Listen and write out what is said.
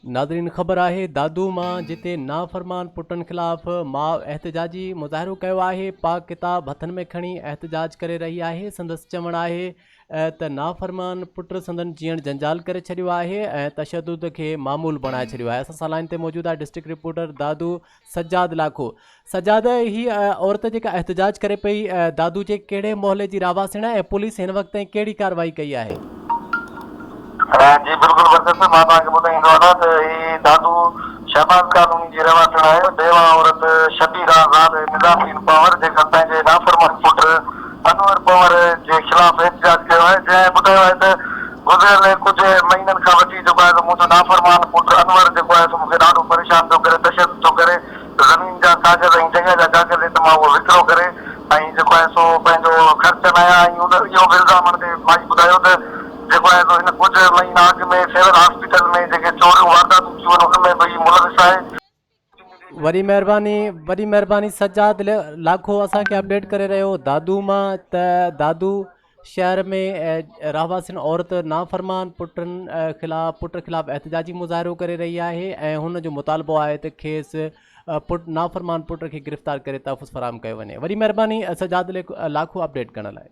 ناظرين خبر آهي دادو مان جتي نافرمان پٽن خلاف ماء احتجاجي مظاهرو ڪيو آهي پاڪ ڪتاب هٿن ۾ کڻي احتجاج ڪري رهي آهي سندس چوڻ آهي ته نافرمان پٽ سندن جيئڻ جنجال ڪري ڇڏيو آهي ۽ تشدد کي معمول بڻائي ڇڏيو آهي اسان سان لائن تي موجود آهي ڊسٽرڪٽ رپورٽر دادو سجاد لاکو سجاد هي عورت جيڪا احتجاج ڪري پئي دادو جي ڪهڙي محلي جي رهواسڻ آهي ۽ پوليس هن وقت تائين ڪهڙي ڪارروائي ڪئي آهي؟ جي بلڪل برڪت صاحب مان توهان کي ٻڌائيندو هلان ته هي دادو شهباز ڪالوني جي رهواسڻ آهي بيواهه عورت شبيره زال نظام الدين پنهور جيڪا پنهنجي نافرمان پٽ انور پنهور جي خلاف احتجاج ڪيو آهي جنهن ٻڌايو آهي ته گذريل ڪجهه مهينن کان وٺي جيڪو آهي سو منهنجو نافرمان پٽ انور جيڪو آهي سو مون کي ڏاڍو پريشان ٿو ڪري تشدد ٿو ڪري زمين جا ڪاغذ ۽ جڳهه جا ڪاغذ ڏي ته مان اهو وڪرو ڪري ۽ جيڪو آهي سو پنهنجو خرچ هڻايان ۽ ان اهو به الزام هڻندي مائي ٻڌايو ته جيڪو آهي سو هن ڪجهه مهينا اڳ ۾ سول هاسپيٽل ۾ جيڪي چوريون وارداتون ٿيون آهن ان ۾ به هي ملوث آهي. وڏي مهرباني وڏي مهرباني سجاد لاکو اسان کي اپڊيٽ ڪري رهيو دادو مان ته دادو شهر ۾ رهواسين عورت نافرمان پٽن خلاف پٽ خلاف احتجاجي مظاهرو ڪري رهي آهي ۽ هن جو مطالبو آهي ته کيس پٽ نافرمان پٽ کي گرفتار ڪري تحفظ فراهم ڪيو وڃي وڏي مهرباني سجاد لاکو اپڊيٽ ڪرڻ لاء.